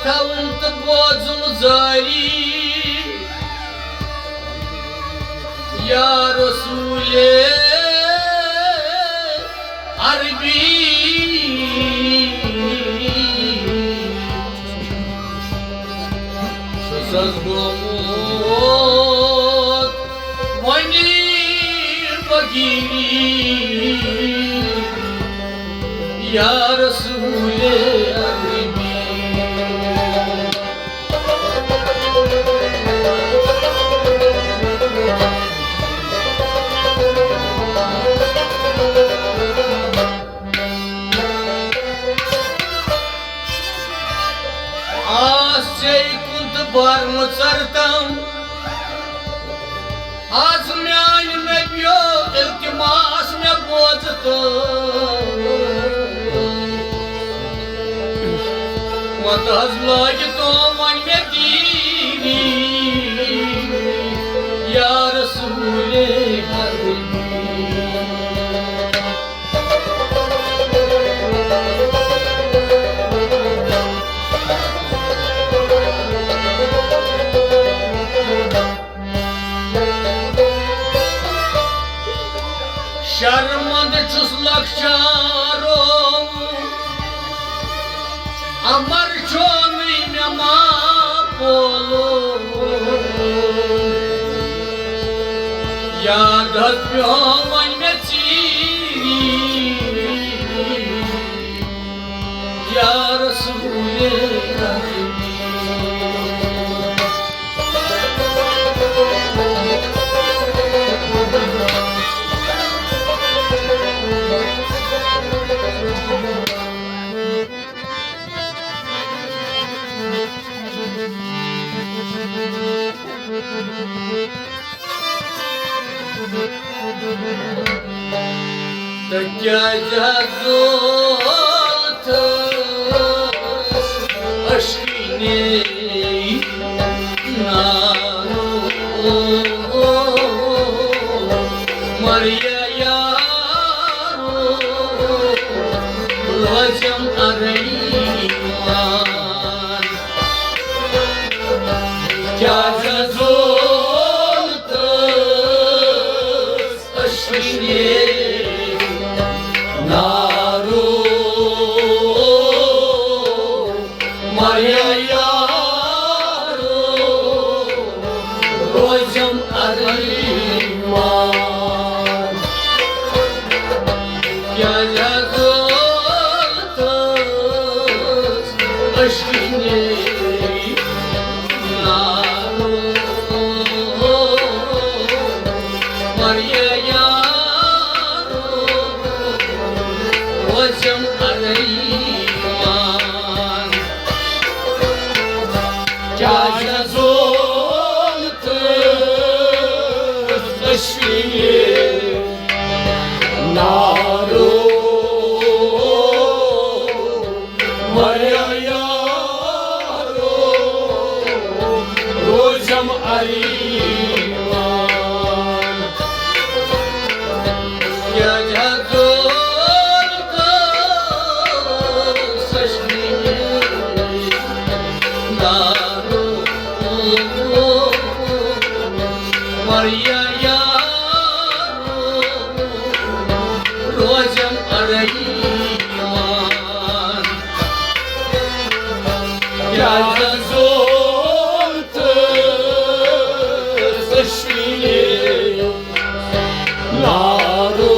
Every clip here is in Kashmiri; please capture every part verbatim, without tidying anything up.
تھاوُن تہٕ بوزُن جٲری۔ یا رسول عربی، چھُس حظ گوٚمُت وۄنۍ فقیٖری۔ یا رسول عربی۔ آس ژے کُن تہٕ بارمُژر تام۔ از میانہِ نبیو التماس مےٚ بوز تہٕ متہٕ حظ لٲگۍ تو وۄنۍ مےٚ تیٖری۔ یا رسول عربی۔ شرمند چھُس لۄکچارو، امر چھُنہٕ مےٚ ما پولُن۔ یاد حظ پیوٚو وۄنۍ مےٚ ژیٖری، یا رسول عربی۔ تہٕ کیٛازِ حظ زول تھٲس اشکنے نارو؟ مریا یارو، روزم ارے ایمان۔ کیٛازِ زول تھٲس اشکنے نارو؟ مریا یارو، روزم ارے ایمان۔ کیٛازِ زول تھٲس اشکنے نارو؟ مریا یارو، روزم ارے ایمان۔ کیٛازِ زول تھٲس اشکنے نارو؟ مریا یارو، روزم ارے ایمان۔ کیٛازِ زول تھٲس اشکنے نارو؟ مریا یارو، روزم ارے ایمان۔ کیٛازِ زول تھٲس اشکنے نارو؟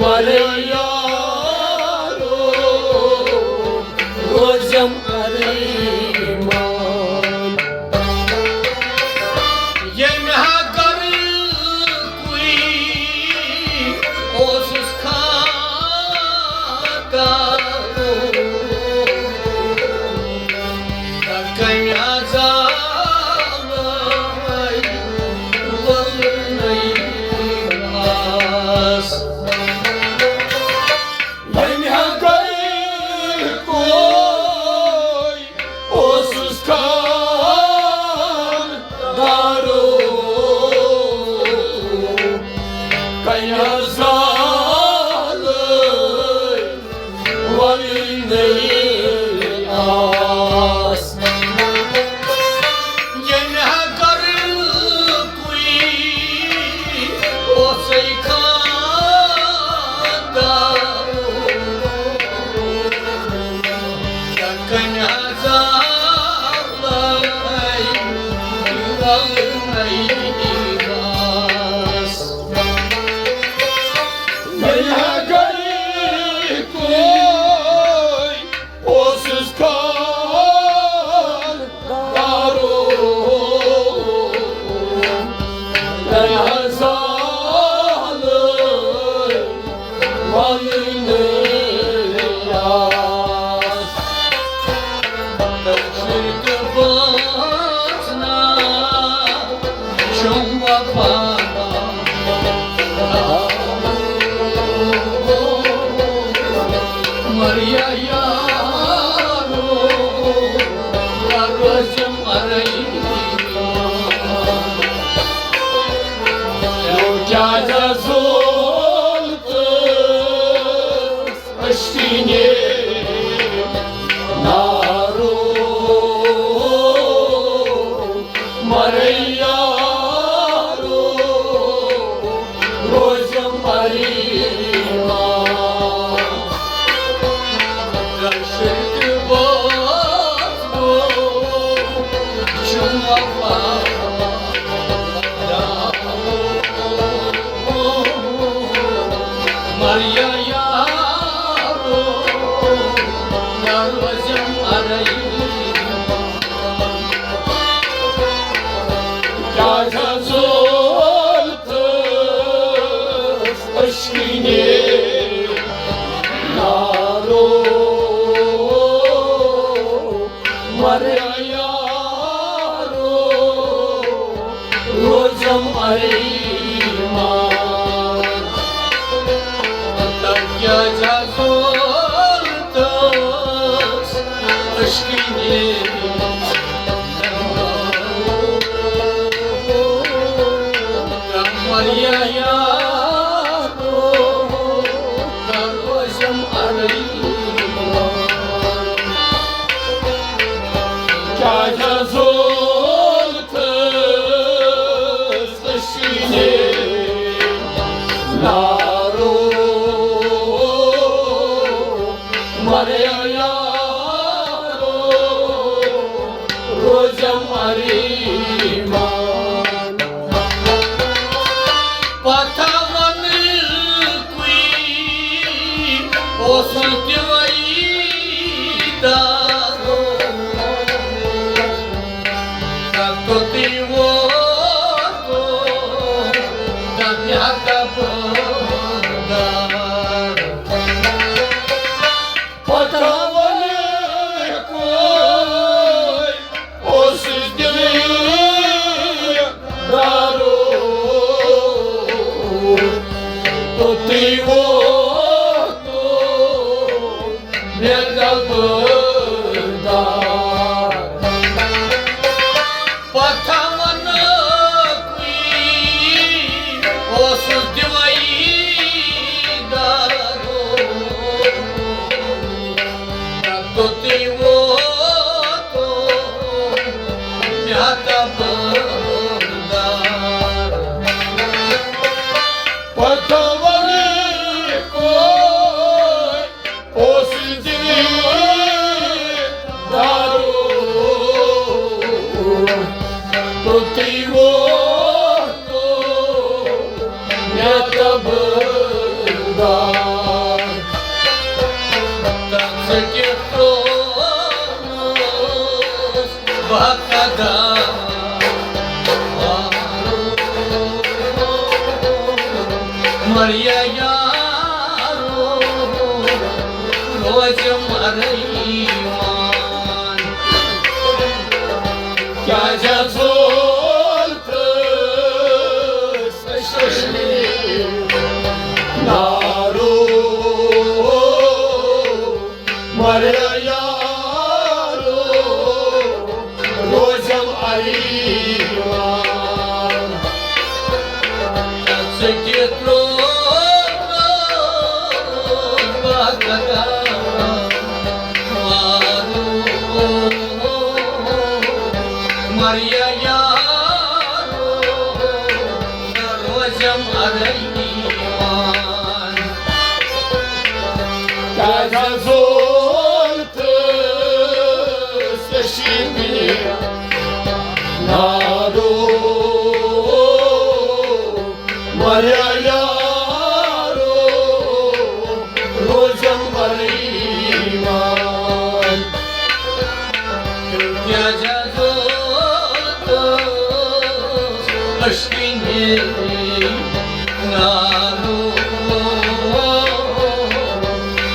مریا یارو، روزم ارے ایمان۔ ییٚمہِ ہا گرٕکُے اوسُس خاکہ، تہٕ کَمہِ ہا زالہٕ وۄلنَے آس۔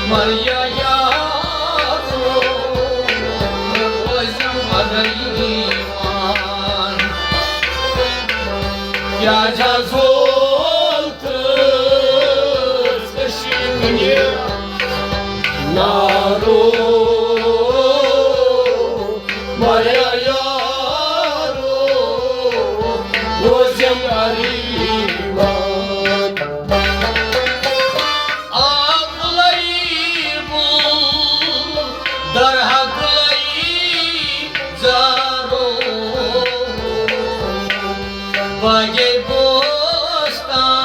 مر یا یارو، روزم علیمان۔ کیا جا زول تہٕ کٔشیٖرِ نارو۔ مر یا یارو، روزم علیمان۔ آب لئی بُل، درحق لئی زارو۔ باغے بوستان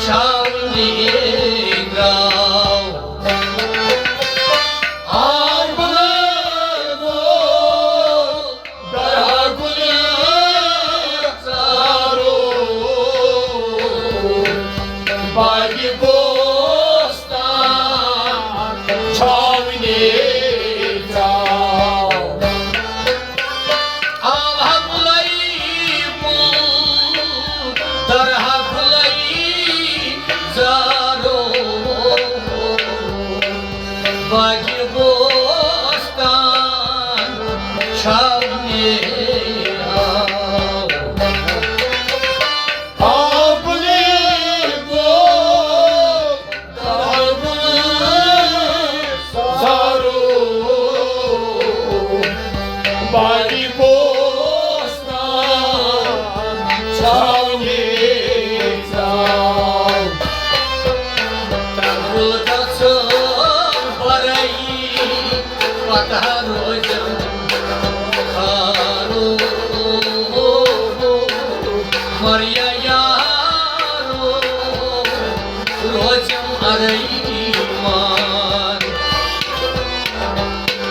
چھاونی درٛاو۔ آب لئی بُل، درحق لئی زارو، باغ بوستان چھاونی درٛاو۔ آب حق لئی بُل، درحق لئی زارو، باغ بوستان چھاونی آو۔ آب لئی بُل، درحق لئی زارو، باغ بوستان چھاونی درٛاو۔ ترٛکُل گژھن برٲیی، پتہ روزن خارو۔ مر یا یارو، روزم علیمان۔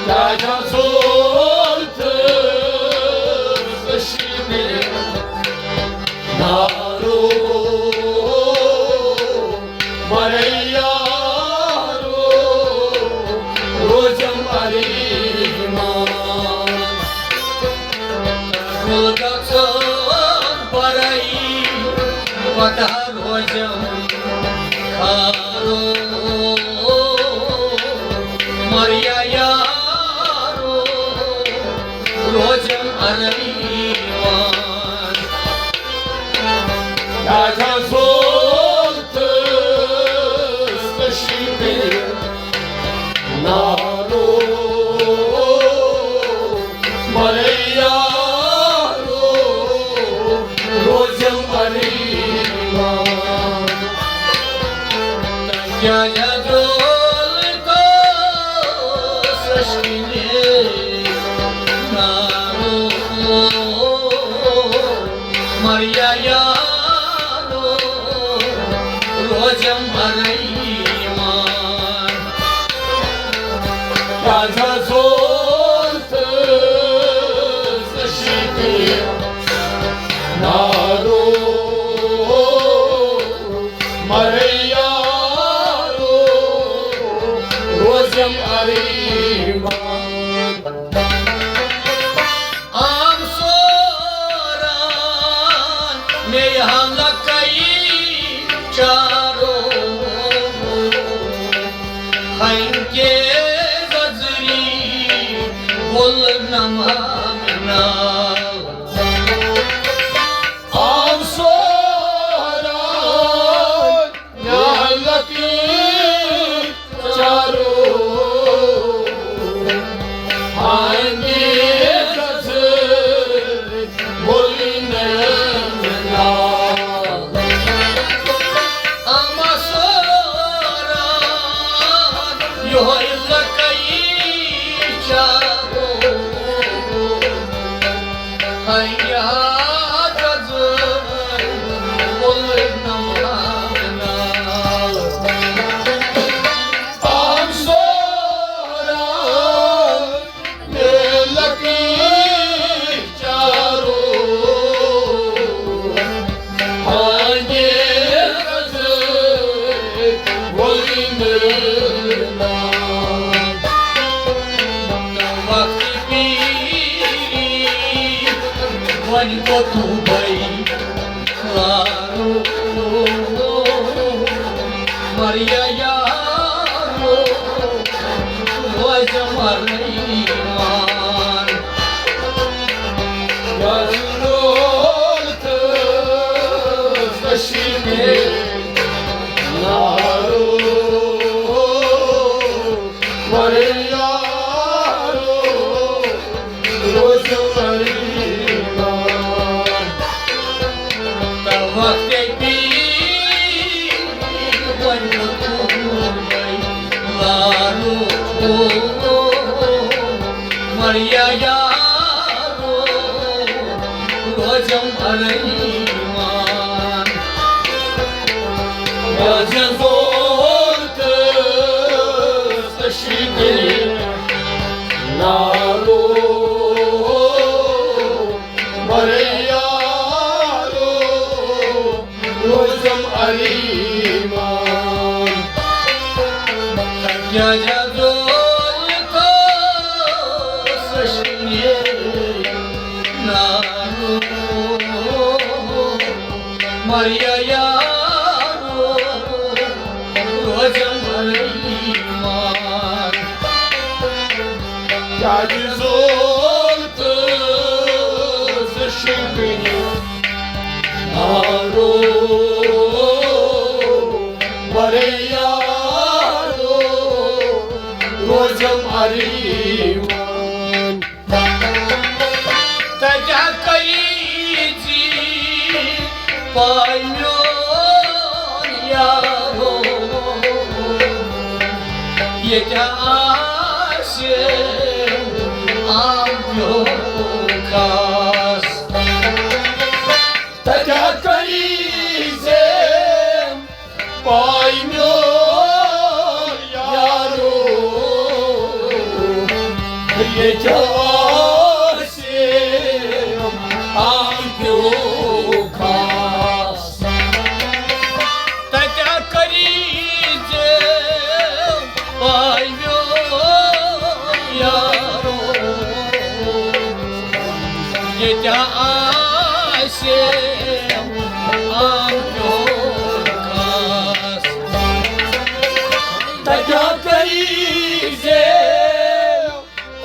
کیا جا زول تہٕ کٔشیٖرِ نارو۔ مر یا یارو، روزم علیمان۔ گُل گژھن برٲیی، پتہ روزم خارو۔ مر یا یارو، روزم علیمان۔ کیا جا زول تہٕ کٔشیٖرِ نارو۔ مر یا یارو، روزم علیمان۔ کیا جا زول تہٕ کٔشیٖرِ نارو۔ مر یا یارو، روزم علیمان۔ کیا جا زول تہٕ کٔشیٖرِ نارو۔ مر یا یارو، روزم علیمان۔ آم سوران مے حلقئی چارو، ہنگے ززری بول نمامنا۔ آم سوران مے حلقئی چارو، ہنگے ززر بولننا۔ آم سوران یوہے لکئی چارو، ہنگے ززر بولننا۔ آم سوران مے حلقئی چارو، ہنگے ززر بولننا۔ وقت پیری ونۍ کوٚت بے لارو، مر یا یار۔ مرنے ایمان۔ یزرول تہٕ کشیٖرِ نارو، مرے یارو، روزم اریمان۔ تہٕ وقتے پی ونہِ کوٗرے لارو، مریا یارو، روزم اریمان۔ یزرول تہٕ کشیٖرِ نارو، مرے یارو، روزم اریمان۔ یزرول تہٕ کشیٖرِ نارو، مریا یارو، روزم اریمان۔ یزرول تہٕ کشیٖرِ نارو، مرے یارو، روزم اریمان۔ تتہِ کٔرۍ زِ پاے میون یارو، ییٚتہِ آسہِ آمتیُک خاص۔ تتہِ کٔرۍ زِ پاے میون یارو، ییٚتہِ آسہِ آمتیُک خاص۔ تتہِ کٔرۍ زِ پاے میون یارو، ییٚتہِ آسہِ آمتیُک خاص۔ تتہِ کٔرۍ زِ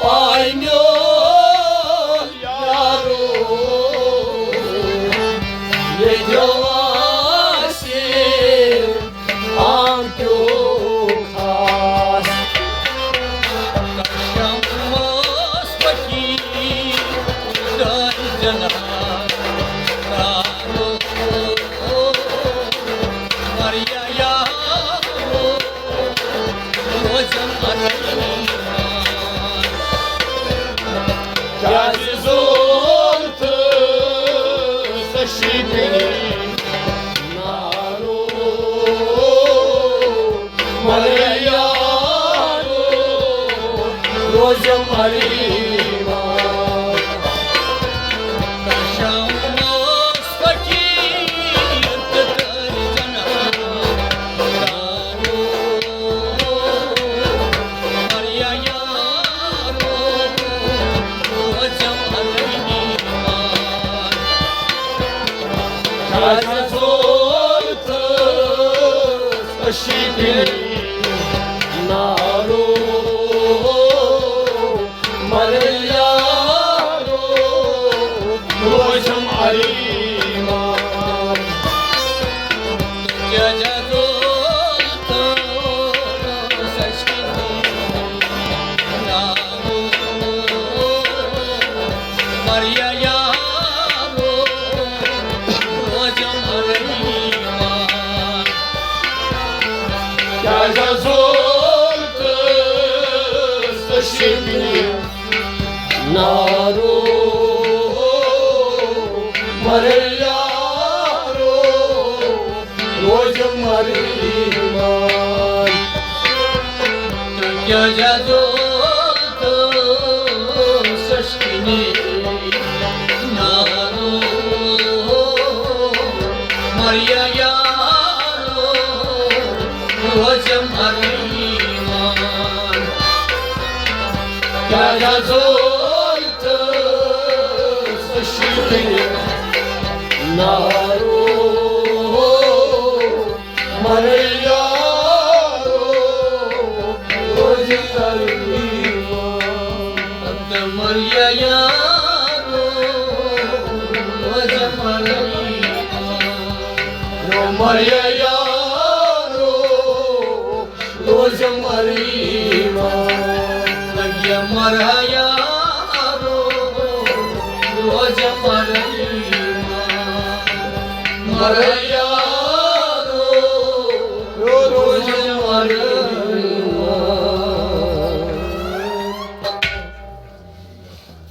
پاے میون یارو، ییٚتہِ آسہِ آمتیُک خاص۔ شمس فقیٖر دٲرۍ زنہار، تارو، واریاہ یارو، روزن اَتھ۔ کیٛازِ زول تہٕ سشی نارو، مگر یارو، روزم اریمان۔ شمس فقیٖر تہٕ دٲرۍ زنہار، تارو، واریاہ یارو، روزم اریمان۔ کیٛازِ زول تہٕ سشی نارو، مگر یارو، روزم اریمان۔ کیٛازِ زول تہٕ سشی نارو، واریاہ یارو، روزم اریمان۔ کیٛازِ زول تہٕ سشی نارو، مگر یارو، روزم اریمان۔ کیٛازِ زول تہٕ سشی نارو، واریاہ یارو، روزم اریمان۔ کیٛازِ زول تہٕ سشی نارو، مگر یارو، روزم اریمان۔ یا یارو، روزِ مریما، لگیا مرا یارو، روزِ مریما، مرا